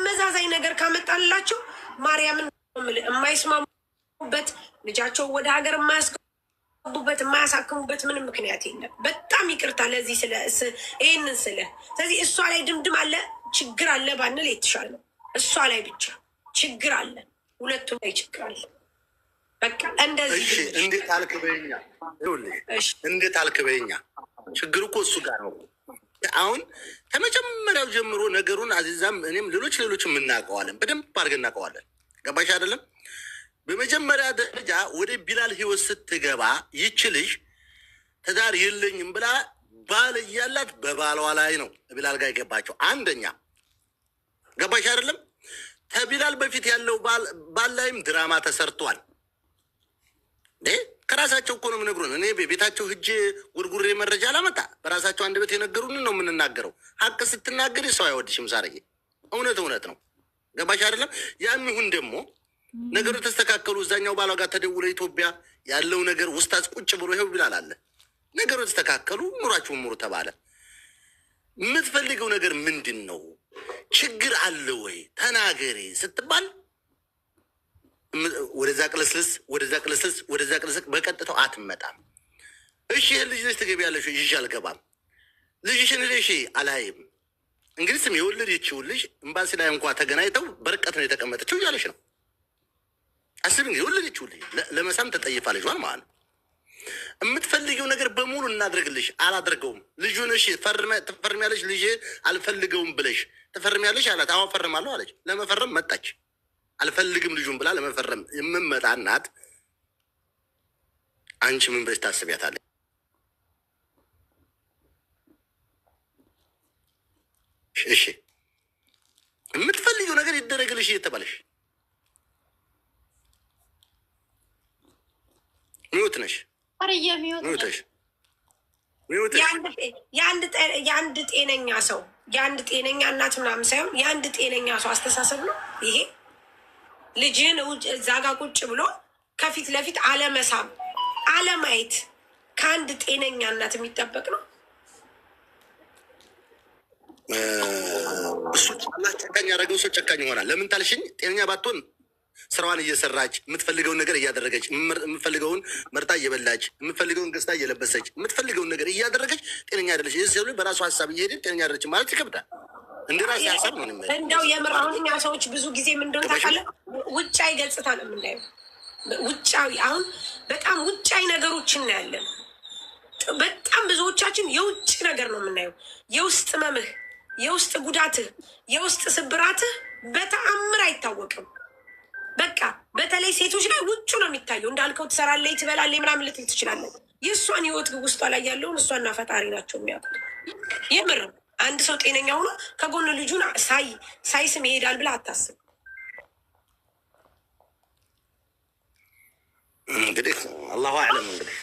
አመዛዛኝ ነገር ካመጣላቸው ማርያምን የማይስማሙበት፣ ልጃቸው ወደ ሀገር የማያስገቡበት፣ የማያሳክሙበት ምንም ምክንያት የለም። በጣም ይቅርታ ለዚህ ስለ ይህንን ስለ ስለዚህ እሷ ላይ ድምድም አለ፣ ችግር አለ ባንል የተሻለ ነው። እሷ ላይ ብቻ ችግር አለ፣ ሁለቱም ላይ ችግር አለ። በቃ እንደዚህ። እንዴት አልክ በይኛ፣ እንዴት አልክ በይኛ። ችግር እኮ እሱ ጋር ነው። አሁን ከመጀመሪያው ጀምሮ ነገሩን አዚዛም እኔም ሌሎች ሌሎችም እናውቀዋለን፣ በደንብ አድርገን እናውቀዋለን። ገባሽ አይደለም? በመጀመሪያ ደረጃ ወደ ቢላል ህይወት ስትገባ ይች ልጅ ትዳር የለኝም ብላ ባል እያላት በባሏ ላይ ነው ቢላል ጋር የገባቸው። አንደኛ ገባሽ አይደለም? ከቢላል በፊት ያለው ባል ላይም ድራማ ተሰርቷል። ከራሳቸው እኮ ነው የሚነግሩን። እኔ ቤታቸው ሂጄ ጉርጉሬ መረጃ አላመጣ፣ በራሳቸው አንድ ቤት የነገሩን ነው የምንናገረው። ሀቅ ስትናገሪ ሰው አይወድሽም። ሳርዬ እውነት እውነት ነው። ገባሽ አይደለም? ያም ይሁን ደግሞ ነገሩ ተስተካከሉ። እዛኛው ባሏ ጋር ተደውሎ ኢትዮጵያ ያለው ነገር ውስታዝ ቁጭ ብሎ ይኸው ቢላል አለ። ነገሩ ተስተካከሉ፣ ኑራችሁን ሙሩ ተባለ። የምትፈልገው ነገር ምንድን ነው? ችግር አለ ወይ ተናገሪ ስትባል ወደዛ ቅልስልስ፣ ወደዛ ቅልስልስ፣ ወደዛ ቅልስልስ፣ በቀጥታው አትመጣም። እሺ ይህን ልጅ ይዘሽ ትገቢያለሽ? ይዤ አልገባም። ልጅሽን እሺ አላይም። እንግዲህ ስም የወለደችውን ልጅ ኤምባሲ ላይ እንኳ ተገናኝተው በርቀት ነው የተቀመጠችው እያለች ነው። አስብ እንግዲህ የወለደችውን ልጅ ለመሳም ተጠይፋ ልጇን ማለት ነው። የምትፈልጊው ነገር በሙሉ እናድርግልሽ፣ አላደርገውም። ልጁን እሺ ትፈርሚያለሽ፣ ልጄ አልፈልገውም ብለሽ ትፈርሚያለሽ አላት። አዎ እፈርማለሁ አለች። ለመፈረም መጣች። አልፈልግም ልጁን ብላ ለመፈረም የምመጣ እናት አንቺ ምን ብለሽ ታስቢያታለሽ? እሺ የምትፈልጊው ነገር ይደረግልሽ እየተባለሽ mute ነሽ። የአንድ ጤነኛ ሰው፣ የአንድ ጤነኛ እናት ምናምን ሳይሆን የአንድ ጤነኛ ሰው አስተሳሰብ ነው ይሄ። ልጅህን እዛ ጋ ቁጭ ብሎ ከፊት ለፊት አለመሳም፣ አለማየት ከአንድ ጤነኛ እናት የሚጠበቅ ነው። እሱ አላህ ጨካኝ ያደረገው ሰው ጨካኝ ይሆናል። ለምን ታልሽኝ? ጤነኛ ባትሆን ስራዋን እየሰራች፣ የምትፈልገውን ነገር እያደረገች፣ የምትፈልገውን መርጣ እየበላች፣ የምትፈልገውን ገዝታ እየለበሰች፣ የምትፈልገውን ነገር እያደረገች ጤነኛ አይደለች። ይህ ሰው በራሱ ሀሳብ እየሄደ ጤነኛ አይደለች ማለት ይከብዳል። እንደ ራሴ ሀሳብ ነው። እንደው የምር አሁን እኛ ሰዎች ብዙ ጊዜ ምን እንደሆነ ታውቃለህ? ውጫዊ ገጽታ ነው የምናየው። ውጫዊ አሁን በጣም ውጫዊ ነገሮች እናያለን። በጣም ብዙዎቻችን የውጭ ነገር ነው የምናየው። የውስጥ ህመምህ፣ የውስጥ ጉዳትህ፣ የውስጥ ስብራትህ በተአምር አይታወቅም። በቃ በተለይ ሴቶች ላይ ውጩ ነው የሚታየው። እንዳልከው ትሰራለች፣ ትበላለች፣ ምናምን ልትል ትችላለህ። የእሷን ህይወት ውስጧ ላይ ያለውን እሷና ፈጣሪ ናቸው የሚያውቁት። የምር አንድ ሰው ጤነኛ ሆኖ ከጎን ልጁን ሳይስም ይሄዳል ብለህ አታስብ። እንግዲህ አላሁ አዕለም እንግዲህ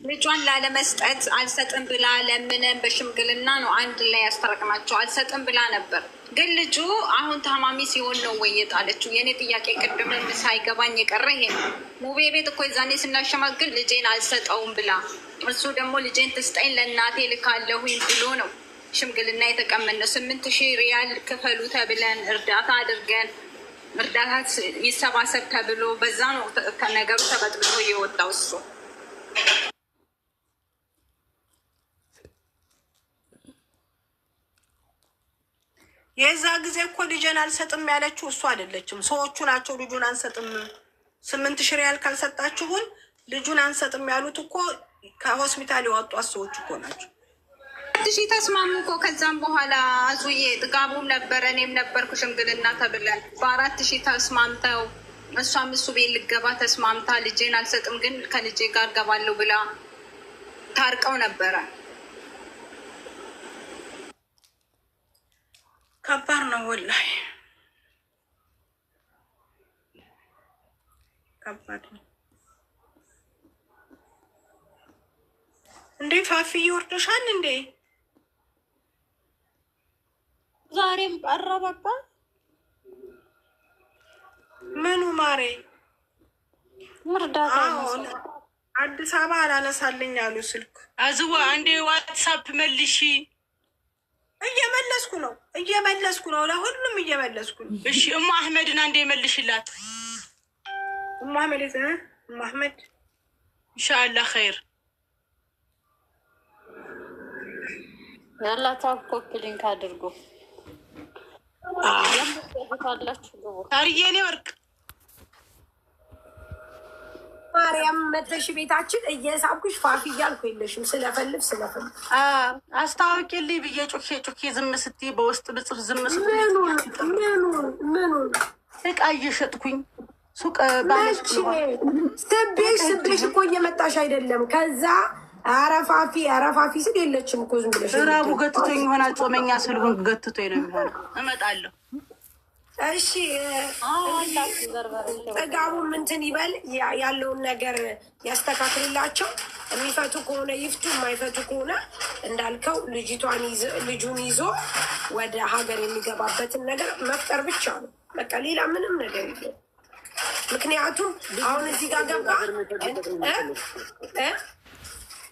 ልጇን ላለመስጠት አልሰጥም ብላ ለምነን በሽምግልና ነው አንድ ላይ ያስታረቅናቸው። አልሰጥም ብላ ነበር፣ ግን ልጁ አሁን ታማሚ ሲሆን ነው ወይ የጣለችው? የእኔ ጥያቄ ቅድምም ሳይገባኝ የቀረ ይሄ ነው። ሙቤ ቤት እኮ የዛኔ ስናሸማግል ልጄን አልሰጠውም ብላ፣ እሱ ደግሞ ልጄን ትስጠኝ ለእናቴ ልካለሁኝ ብሎ ነው ሽምግልና የተቀመጥነው። 8000 ሪያል ክፈሉ ተብለን እርዳታ አድርገን እርዳታ ይሰባሰብ ተብሎ በዛ ነው ነገሩ ተበጥብጦ የወጣው እሱ። የዛ ጊዜ እኮ ልጄን አልሰጥም ያለችው እሱ አይደለችም፣ ሰዎቹ ናቸው። ልጁን አንሰጥም፣ 8000 ሪያል ካልሰጣችሁን ልጁን አንሰጥም ያሉት እኮ ከሆስፒታል የወጧት ሰዎች እኮ ናቸው። 4000 ተስማሙ እኮ። ከዛም በኋላ አዙዬ ጥጋቡም ነበረ እኔም ነበርኩ ሽምግልና ተብለን በ4000 ተስማምተው እሷም እሱ ቤት ልገባ ተስማምታ ልጄን አልሰጥም ግን ከልጄ ጋር ገባለሁ ብላ ታርቀው ነበረ። ከባድ ነው ወላሂ፣ ከባድ ነው። እንዴ ፋፊ ወርደሻል እንዴ? ዛሬም ቀረ በቃ። ምኑ ማሬ? እርዳታ። አዲስ አበባ አላነሳልኝ አሉ ስልክ። አዝዋ አንዴ ዋትሳፕ መልሺ። እየመለስኩ ነው፣ እየመለስኩ ነው፣ ለሁሉም እየመለስኩ ነው። እሺ እሙ አህመድን አንዴ መልሽላት። እሙ አህመድ፣ እሙ አህመድ። ኢንሻአላህ ኸይር። ያላ tap copy link አድርጎ አላችሁ ግቡ። ታርዬ እኔ ወርቅ። ማርያም መተሽ ቤታችን እየሳብኩሽ ፋፊ እያልኩ የለሽም፣ ስለፈልፍ ስለፈልፍ። አስታውቂልኝ ብዬ ጩኬ ጩኬ ዝም ስትይ፣ በውስጥ ብጽፍ ዝም ስትይ። ምኑን ምኑን ምኑን? እቃ እየሸጥኩኝ ሱቅ። መቼ ስቤሽ ስቤሽ እኮ እየመጣሽ አይደለም። ከዛ አረፋፊ አረፋፊ ስል የለችም እኮ ዝም ብለሽ። ራቡ ገትቶኝ ይሆናል። ጾመኛ ስለሆንኩ ገትቶኝ ነው የሚሆነው። እመጣለሁ። እሺ፣ ጥጋቡም እንትን ይበል፣ ያለውን ነገር ያስተካክልላቸው። የሚፈቱ ከሆነ ይፍቱ፣ የማይፈቱ ከሆነ እንዳልከው ልጅቷን ልጁን ይዞ ወደ ሀገር የሚገባበትን ነገር መፍጠር ብቻ ነው። በቃ ሌላ ምንም ነገር የለም። ምክንያቱም አሁን እዚህ ጋር ገባ እ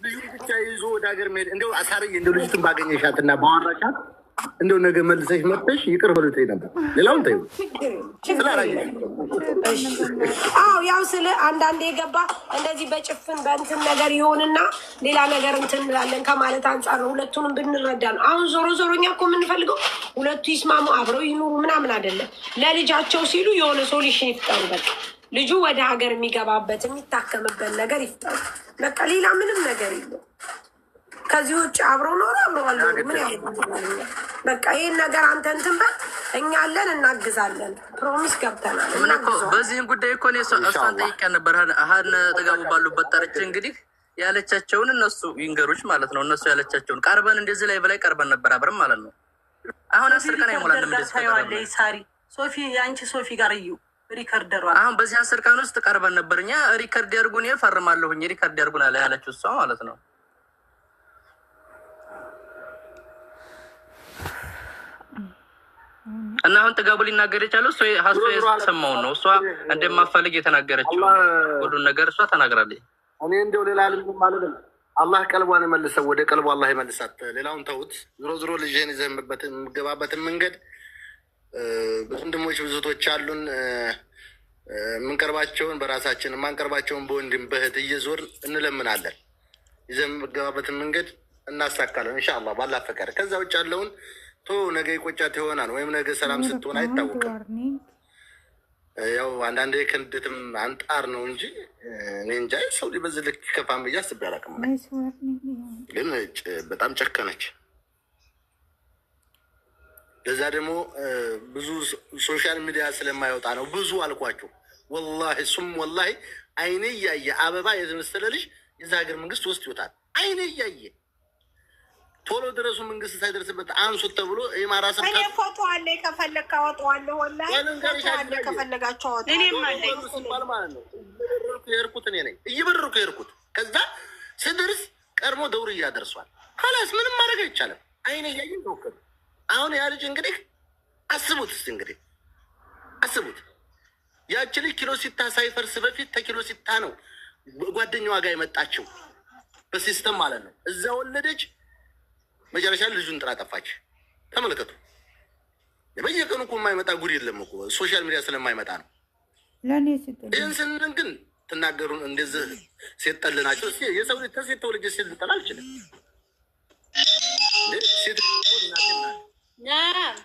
ልጁን ብቻ ይዞ ወደ ሀገር መሄድ፣ እንደው አሳርዬ፣ እንደው ልጅቱን ባገኘሻትና ባወራሻት እንደው ነገ መልሰሽ መጥተሽ ይቅር በሉት ነበር። ሌላውን ተይው። ስላላየሽ። አዎ፣ ያው ስለ አንዳንዴ የገባ እንደዚህ በጭፍን በእንትን ነገር ይሆንና ሌላ ነገር እንትን እንላለን ከማለት አንጻር ነው። ሁለቱንም ብንረዳ ነው። አሁን ዞሮ ዞሮ እኛ እኮ የምንፈልገው ሁለቱ ይስማሙ፣ አብረው ይኑሩ ምናምን አይደለም። ለልጃቸው ሲሉ የሆነ solution ይፍጠሩ። በቃ ልጁ ወደ ሀገር የሚገባበት የሚታከምበት ነገር ይፍጠሩ። በቃ ሌላ ምንም ነገር የለም። ከዚህ ውጭ አብረው ኖሩ አብረው አልኖሩ ምን ያደርጉልናል? በቃ ይህን ነገር አንተ እንትን በል፣ እኛ አለን፣ እናግዛለን። Promise ገብተናል። ምን እኮ እናግዘዋለን። በዚህም ጉዳይ እኮ እኔ እሷን ጠይቄ ነበር። ሀን ጥጋቡ ባሉበት ጠርቼ እንግዲህ ያለቻቸውን እነሱ ይንገሩች ማለት ነው። እነሱ ያለቻቸውን ቀርበን እንደዚህ ላይ በላይ ቀርበን ነበር አብረን ማለት ነው። አሁን 10 ቀን አይሞላንም እንደዚህ ከቀረብን። ታየዋለች። ሳሪ ሶፊ፣ የአንቺ ሶፊ ጋር እዩ recorder ሯ። አሁን በዚህ 10 ቀን ውስጥ ቀርበን ነበር። እኛ record ያርጉን እፈርማለሁኝ፣ record ያርጉን አለ ያለችው እሷ ማለት ነው። እና አሁን ጥጋቡ ሊናገር የቻለው እሷ ሀሱ የሰማውን ነው። እሷ እንደማፈልግ የተናገረችው ሁሉን ነገር እሷ ተናግራለች። እኔ እንደው ሌላ ልም አልልም። አላህ ቀልቧን የመልሰው፣ ወደ ቀልቧ አላህ ይመልሳት። ሌላውን ተውት። ዞሮ ዞሮ ልጅህን ይዘህ የምገባበትን መንገድ ብዙ ወንድሞች ብዙ እህቶች አሉን። የምንቀርባቸውን በራሳችን፣ የማንቀርባቸውን በወንድም በእህት እየዞርን እንለምናለን። ይዘህ የምገባበትን መንገድ እናሳካለን ኢንሻአላህ ባላህ ፈቃድ። ከዛ ውጭ ያለውን ቶ ነገ ይቆጫት ይሆናል ወይም ነገ ሰላም ስትሆን አይታወቅም። ያው አንዳንዴ ከንዴትም አንጣር ነው እንጂ እኔ እንጃ ሰው በዚህ ልክ ከፋም ብዬ አስቤ አላውቅም። ግን በጣም ጨከነች። ለዛ ደግሞ ብዙ social media ስለማይወጣ ነው። ብዙ አልኳቸው። ወላሂ ሱም ወላሂ አይኔ እያየ አበባ የመሰለ ልጅ የዛ ሀገር መንግስት ውስጥ ይወጣል። አይኔ እያየ ቶሎ ድረሱ፣ መንግስት ሳይደርስበት አንሱት ተብሎ የማራ እኔ ፎቶ አለ፣ ከፈለግ አወጣዋለሁ። ወላሂ ፎቶ አለ፣ ከፈለጋችሁ አወጣዋለሁ። እኔም አለኝ። ሲባል ማለት ነው እየበረርኩ የሄድኩት እኔ ነኝ። እየበረርኩ የሄድኩት፣ ከዛ ስደርስ ቀድሞ ደውርያ ደርሷል። خلاص ምንም ማድረግ አይቻልም። አይኔ እያየ ተወከሉ። አሁን ያ ልጅ እንግዲህ አስቡት እስኪ፣ እንግዲህ አስቡት። ያቺ ልጅ ኪሎ ሲታ ሳይፈርስ በፊት ተኪሎ ሲታ ነው ጓደኛዋ ጋር የመጣችው በ system ማለት ነው። እዛ ወለደች። መጨረሻ ላይ ልጁን ጥላ ጠፋች። ተመልከቱ። በየቀኑ እኮ የማይመጣ ጉድ የለም እኮ፣ social media ስለማይመጣ ነው። ይህን ስንል ግን ትናገሩን እንደዚህ ሴት ጠል ናቸው። የሰው ልጅ ተሴት ተወልጄ ሴት ልጠላ አልችልም። እንዴ ሴት እኮ እናቴ ናት። ናም።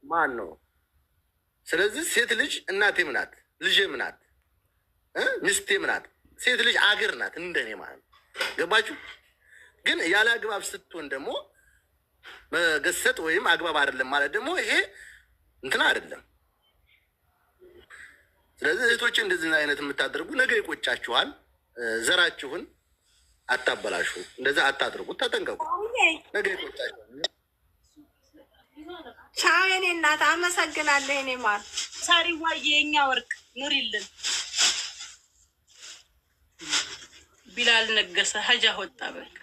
ማን ነው? ስለዚህ ሴት ልጅ እናቴም ናት፣ ልጄም ናት፣ ሚስቴም ናት። ሴት ልጅ አገር ናት እንደኔ ማለት ነው። ገባችሁ? ግን ያለ አግባብ ስትሆን ደግሞ መገሰጥ ወይም አግባብ አይደለም ማለት ደግሞ ይሄ እንትን አይደለም። ስለዚህ እህቶች እንደዚህ አይነት የምታደርጉ ነገ ይቆጫችኋል። ዘራችሁን አታበላሹ። እንደዛ አታድርጉ፣ ተጠንቀቁ። ነገ ይቆጫችኋል። ቻው የኔ እናት፣ አመሰግናለሁ የኔ ማር። ሳሪዋዬ የኛ ወርቅ ኑሪልን። ቢላል ነገሰ ሀጃ ወጣ በቃ።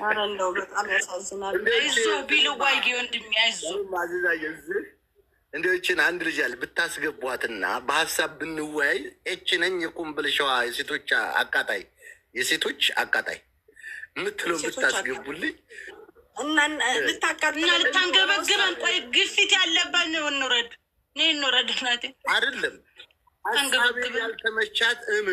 ኧረ እንደው በጣም ያሳዝናል። አይዞ ቢልዋዬ ወንድሜ አይዞ። አዚዛ እዚህ እንደው ይህችን አንድ ልጅ አለ ብታስገቧትና በሀሳብ ብንወያይ፣ እች ነኝ የኮምቦልቻዋ የሴቶች አቃጣይ። የሴቶች አቃጣይ የምትለው ሴቶች ብታስገቡልኝ እና ልታቃጥል እና ልታንገበግበን። ቆይ ግፊት ያለባት ነው። እንውረድ፣ እኔ እንውረድ እናቴ አይደለም ሀሳቤ ታንገበግበን። ያልተመቻት እም